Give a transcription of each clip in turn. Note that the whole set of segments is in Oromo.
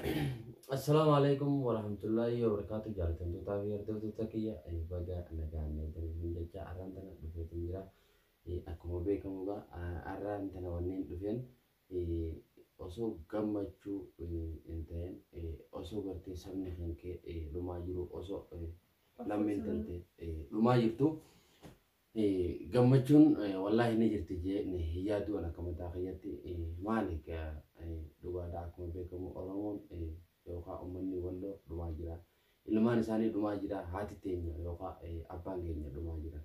Assalaamu alaikum warahmatullahi wabarakatuh. Jaalatamtootaa fi hordoftoota kiyya, baga nagaan eegdanii jecha har'aan tana dhufeetiin jira. Akkuma beekamu egaa har'aan tana wanneen dhufeen osoo gammachuu hin ta'in, osoo gartee sabni kan kee dhumaa jiru, osoo lammiin tante dhumaa jirtu, gammachuun wallaahi ni jirti jee hin yaadu an akka mataa kiyyatti. Maali, dhugaadha, akkuma beekamu Oromoon yookaan uummanni Walloo dhumaa jira. Ilmaan isaanii dhumaa jira. Haati teenya yookaan abbaan keenya dhumaa jiran.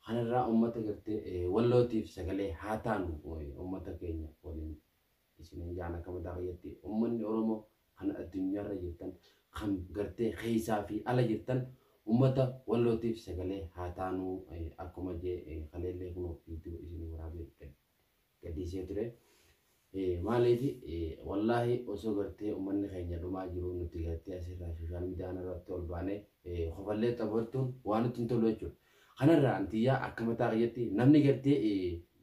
Kanarraa uummata gartee Wallootiif sagalee haa taanu uummata keenya waliin isiniin jaan. Akka mataa kiyyatti uummanni Oromoo kan addunyaarra jirtan, kan gartee keessaa fi ala jirtan, uummata Wallootiif sagalee haa taanu. Akkuma jee kaleellee kunoo viidiyoo isinii waraabee gadhiisee ture. Maaliif, wallaahi osoo gartee uummanni keenya dhumaa jiru nuti gartee asirraa social media irratti ol baanee kofallee taphachuun waan nutti hin tolu jechuudha. Kanarraa antiyyaa akka mataa kiyyatti namni gartee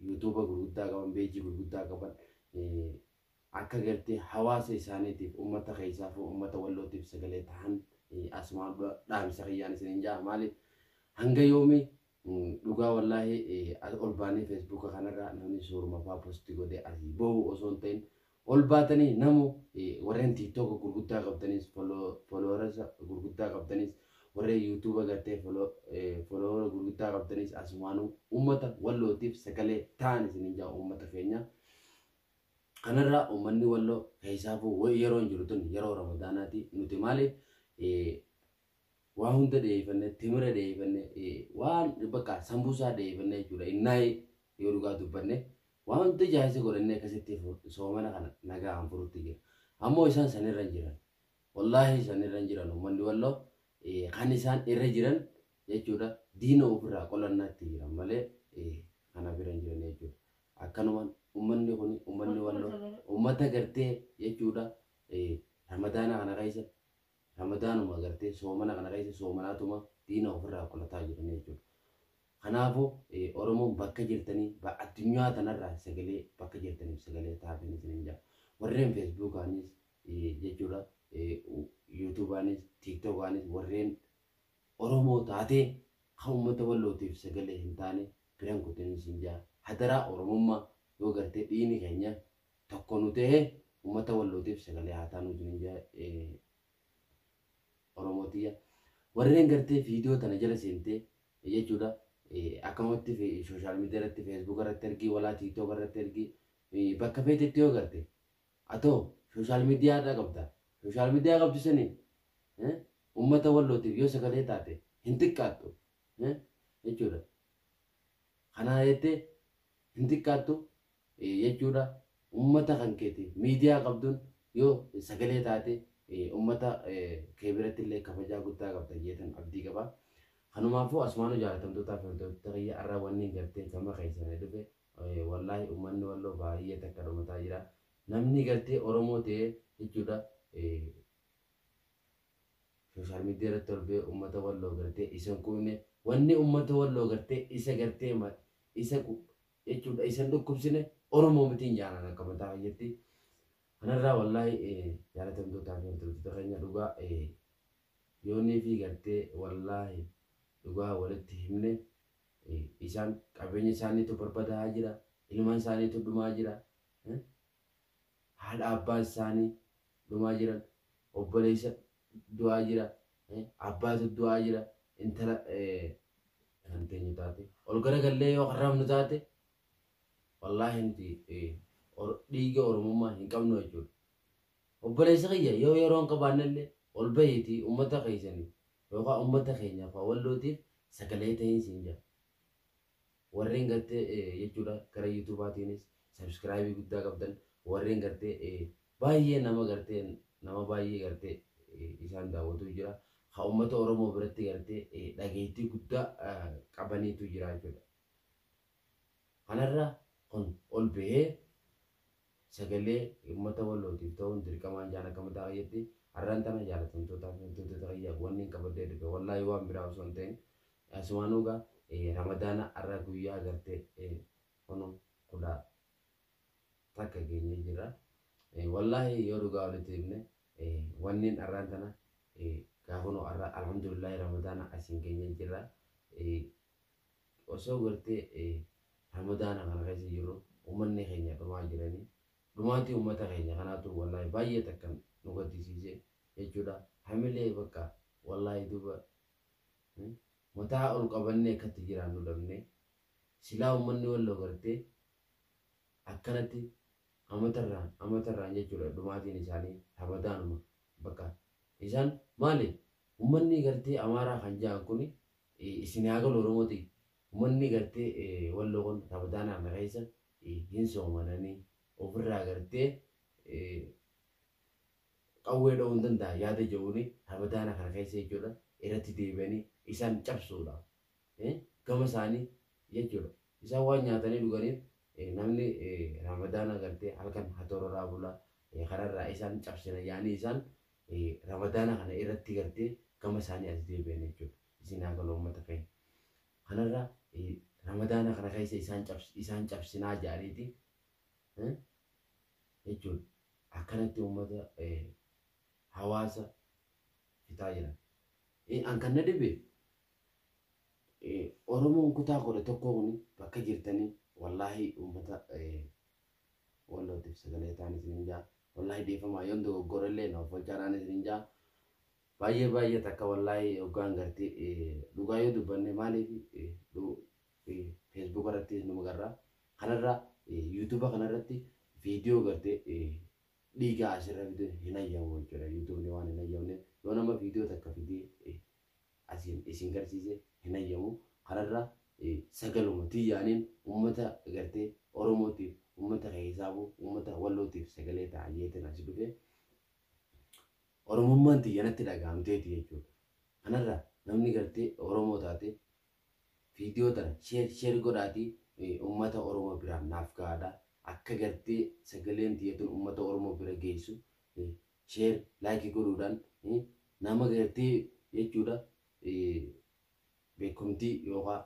YouTube gurguddaa qaban, peejii gurguddaa qaban, akka gartee hawaasa isaaniitiif, uummata keessaaf, uummata Wallootiif sagalee ta'an asumaan dhaamsa kiyyaan isiniin jaa. Maaliif, hanga yoomii dhugaa wallaahi ol baanee Facebook kanarraa namni suuruma fa'aa post godhee asii bahu osoo hin ta'in, ol baatanii namu warreen TikTok gurguddaa qabdanis, followers gurguddaa qabdanis, warreen YouTube gartee follower gurguddaa qabdanis, asumaanuu uummata Wallootiif sagalee ta'an isiniin jaa uummata keenya. Kanarraa uummanni Walloo keessaafuu yeroo hin jiru tun yeroo Ramadaanaati. Nuti maaliif waa hunda dhiyeeffanne, timira dhiyeeffanne, waan bakka sambuusaa dhiyeeffanne jechuudha. Innaayee yoo dhugaa dubbanne waan hunda jaayisa godhannee akkasitti soomana kana nagaan furutti jira. Ammoo isaan sanirra hin jiran. Wallaahi sanirra hin jiran. Uummanni Walloo kan isaan irra jiran jechuudha diina ofirraa qolannaatti jiran malee kana bira hin jiran jechuudha. Akkanumaan uummanni kun, uummanni Walloo, uummata gartee jechuudha Ramadaana kana keessa, Ramadaanuma gartee soomana kana keessa soomanaatuma diina ofirraa qolataa jiran jechuudha. Kanaafuu Oromoon bakka jirtanii addunyaa tanarraa sagalee bakka jirtaniif sagalee taafin isiniin jira. Warreen Facebookaanis jechuudha, YouTubeaanis, TikTokaanis warreen Oromoo taatee kan uummata Wallootiif sagalee hin taane biran kutin isin jira. Hadaraa Oromummaa, yoo gartee dhiigni keenya tokko nu ta'ee, uummata Wallootiif sagalee haa taanu isiniin jira Oromootiyya. Warreen gartee viidiyoo tana jala seentee jechuudha akkamatti social media irratti, Facebook irratti ergii, walaa TikTok irratti ergii, bakka feetetti yoo garte atoo social media irraa qabda. Social media qabdu saniin uummata Wallootiif yoo sagalee taate hin xiqqaattu jechuudha. Kanaa jettee hin xiqqaattu jechuudha. Uummata kan keeti miidiyaa qabduun yoo sagalee taate uummata kee biratti illee kabajaa guddaa qabda jeetan abdii qaba. Kanumaafuu asumaanuu jaalatamtootaa fi hordoftoota kiyya, har'a wanni gartee gama keessanii dhufe, wallaahi uummanni Walloo baay'ee takka dhumataa jira. Namni gartee Oromoo ta'ee jechuudha social media irratti ol ba'ee uummata Walloo gartee isa hin quuqne, wanni uummata Walloo gartee isa gartee isa jechuudha isa hin dhukkubsine Oromoo mitiin jaalan akka mataa kiyyatti. Kanarraa wallaahi jaalatamtootaa fi hordoftoota keenya, dhugaa yoonii fi gartee wallaahi dhugaa walitti himne, isaan qabeenya isaaniitu barbadaa'aa jira, ilmaan isaaniitu dhumaa jira, haadha abbaa isaanii dhumaa jiran, obboleessa du'aa jira, abbaatu du'aa jira, intala kan teenyu taate ol garagallee yoo harramnu taate, wallaahi nuti dhiiga Oromummaa hin qabnu jechuudha. Obboleessa kiyya, yoo yeroo hin qabaannellee ol bahiitii uummata keessanii yookaan uummata keenyaaf Wallootiif sagalee ta'iin siin jira. Warreen gartee jechuudha gara YouTubeaatiinis subscribe guddaa qabdan, warreen gartee baay'ee nama gartee nama baay'ee gartee isaan daawwatu jira. Ka uummata Oromoo biratti gartee dhageettii guddaa qabaniitu jira jechuudha. Kanarra kun ol bahee sagalee uummata Wallootiif ta'uun dirqamaan jaan. Akka mataa kiyyatti har'aan tana jaalatamtootaa fi hordoftoota kiyya wanni hin qabadhee dhufe wallaahi waan biraa osoo hin ta'in, asumaanuu gaa Ramadaana har'a guyyaa gartee kunu 11 geenyee jira. Wallaahi yoo dhugaa walitti himne Wanneen arraan tana gaafanoo arra alhamdulillahi Ramadaana asiin keenya jirra. Osoo gartee Ramadaana kana keessa jirru uummanni keenya dhumaa jiranii. Dhumaatii uummata keenya kanaatu wallaahi baay'ee takkan nu gaddisiise jechuudha. Hamilee bakka wallaahi duuba mataa ol qabannee akkatti jiraannu dhabne. Silaa uummanni Walloo gartee akkanatti amatarraan amatarraan jechuudha dhumaatiin isaanii Ramadaanuma bakka isaan maali uummanni gartee Amaaraa kan jedhan kuni isin haa galu Oromooti. Uummanni gartee Walloo kun Ramadaana kana keessa hin soomananii ofirraa gartee qawwee dha'uu hin danda'a yaada jedhuuni Ramadaana kana keessa jechuudha irratti deebi'anii isaan cabsuudha. Gama isaanii jechuudha. Isaan waan nyaatanii dhuganiif namni Ramadaana gartee halkan hatororraa bulaa kanarraa isaan cabsina yaanii isaan Ramadaana kana irratti gartee gama isaanii as deebi'an jechuudha. Isin haa galu uummata keenya. Kanarraa Ramadaana kana keessa isaan cabsinaa jedhaniiti jechuudha. Akkanatti uummata hawaasa fixaa jiran. An kan na dhibe Oromoon kutaa 11 kun bakka jirtanii wallaahi uummata Wallootiif sagalee ta'an isiniin jaa. Wallaahi dhiifamaa yoon dogoggorellee na of olchaadhaan isiniin jaa. Baay'ee baay'ee takka wallaahi hoggaan gartee dhugaa yoo dubbanne maaliif Facebook irrattis nu magarra. Kanarra YouTube kanarratti viidiyoo gartee dhiigaa asirra fiduu hin hayyamu jechuudha. YouTubeni waan hin hayyamneef yoo nama viidiyoo takka fidee asiin isin garsiise hin hayyamu. Kanarra sagaluma tiyyaaniin uummata gartee Oromootiif, uummata keessaafuu uummata Wallootiif sagalee ta'a jeetiin as dhufe. Oromummaan tiyya natti dhaga'amteeti jechuudha. Kanarra namni gartee Oromoo taate viidiyoo tana share share godhaatii uummata Oromoo biraan naaf gahaadha. Akka gartee sagaleen tiyya tun uummata Oromoo bira geessu share like godhuudhaan nama gartee jechuudha beekumtii yookaan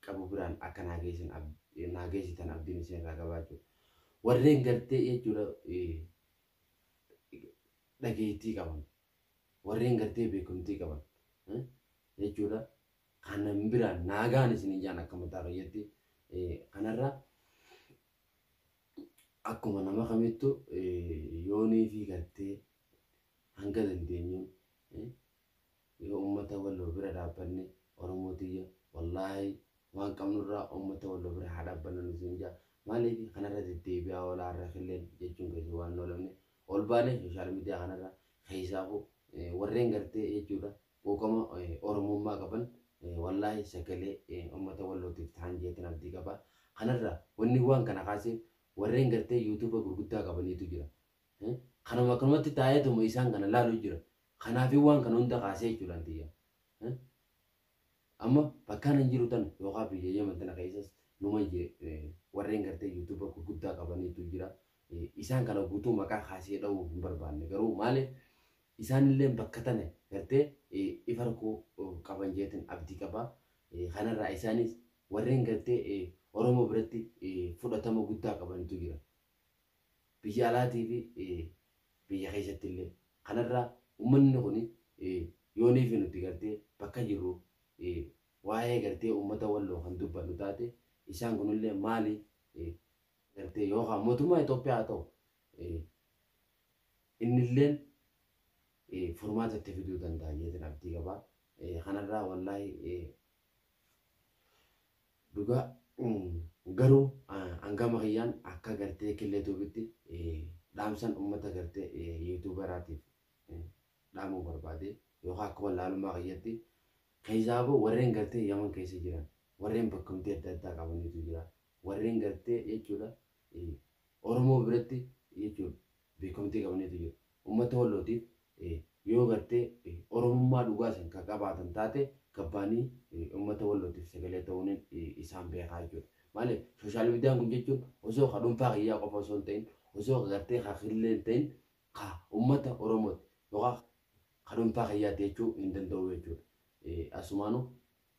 qabu biraan akka naa geessan naa geessitan abdiin isin irraa qabaa jechuudha. Warreen gartee jechuudha dhageettii qaban warreen gartee beekumtii qaban jechuudha kanan biraan naagaan isin ijaan akka mataa kiyyatti. Kanarra akkuma nama kamittu yoonii fi gartee hanga dandeenyuun yoo uummata Walloo bira dhaabbanne, Oromoo tiyya wallaahi waan qabnurraa uummata Walloo bira haa dhaabbannu isin jaa. Maaliif kanarra deddeebi'aa oolaa har'a killeen jechuun keessa waan oolamne ol baanee social media kanarra keessaafuu warreen gartee jechuudha quuqama Oromummaa qaban wallaahi sagalee uummata Wallootiif ta'an jeetiin abdii qaba. Kanarra wanni waan kana kaaseef warreen gartee YouTube gurguddaa qabaniitu jira. Kanuma akkanumatti taa'eetuma isaan kana laalu jira. Kanaafii waan kana hunda kaasee jechuudha tiyya. Amma bakka nan jiru tan yookaan biyya Yemen tana keessas numa warreen gartee YouTube gurguddaa qabaniitu jira. Isaan kana guutuu maqaa kaasee dha'uu hin barbaanne garuu maaliif isaanillee bakka tana gartee ifa rakkoo qaban jeetiin abdii qaba. Kanarraa isaanis warreen gartee Oromoo biratti fudhatama guddaa qabanitu jira. Biyya alaatii fi biyya keessatti illee. Kanarraa uummanni kun yoonii fi nuti gartee bakka jirru waa'ee gartee uummata Walloo kan dubbannu taate isaan kunillee maali gartee yookaan mootummaa Itoophiyaa haa ta'u innilleen furmaata itti fiduu danda'a jeetiin abdii qaba. Kanarraa wallaahi dhugaa garuu hangama kiyyaan akka gartee Killee Tuubitti dhaamsan uummata gartee YouTuberaatiif dhaamuu barbaade yookaan akka wallaalummaa kiyyatti keessaafuu warreen gartee Yaman keessa jiran warreen bakkamtii adda addaa qabaniitu jira. Warreen gartee jechuudha Oromoo biratti jechuudha beekamtii qabaniitu jira. Uummata Wallootiif yoo gartee Oromummaa dhugaa san kan qabaatan taate gabbaanii uummata Wallootiif sagalee ta'uun isaan beekaa jechuudha. Maaliif social mediaan kun jechuun osoo ka dhuunfaa kiyyaa qofa osoo hin ta'in, osoo ka gartee ka killee hin ta'in, ka uummata Oromooti yookaan ka dhuunfaa kiyyaati jechuu hin danda'u jechuudha. Asumaanuu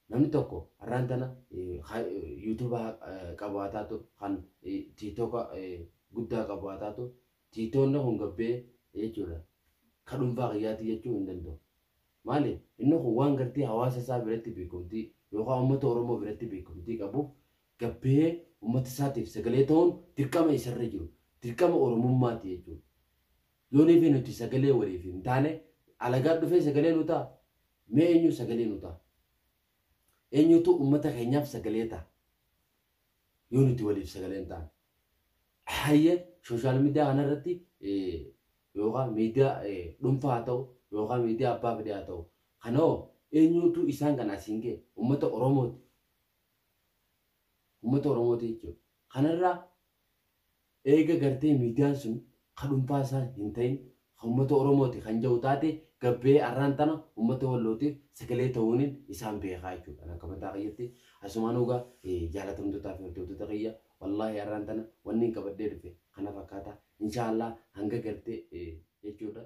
namni tokko har'aan tana YouTube qabaataatu kan TikTok guddaa qabaataatu TikTokni kun gabbee jechuudha. Ka dhuunfaa kiyyaati jechuu hin danda'u. Maali? Inni kun waan gartee hawaasa isaa biratti beekumtii yookaan uummata Oromoo biratti beekumtii qabuuf gabbee uummata isaatiif sagalee ta'uun dirqama isarra jiru. Dirqama Oromummaati jechuudha. Yoonii fi nuti sagalee waliif hin taane, alagaa dhufee sagalee nu ta'a. Mee eenyu sagalee nu ta'a? Eenyutu uummata keenyaaf sagalee ta'a? Yoo nuti waliif sagalee hin taane. Hayyee, social media kanarratti yookaan miidiyaa dhuunfaa haa ta'u yookaan miidiyaa abbaa fedhee haa ta'u. Kanoo eenyutu isaan kana asiin ga'e? Uummata Oromooti. Uummata Oromooti jechuudha. Kanarraa eega gartee miidiyaan sun kan dhuunfaa isaa hin ta'in, kan uummata Oromooti kan jedhu taate, gabbee arraan tana uummata Wallootiif sagalee ta'uun isaan beekaa jechuudha. Akka mataa kiyyatti asumaan dhugaa, jaalatamtootaa fi hordoftoota kiyya, wallaahi arraan tana wanni hin qabadhee dhufe kana fakkaata. Inshaallah hanga gartee jechuudha.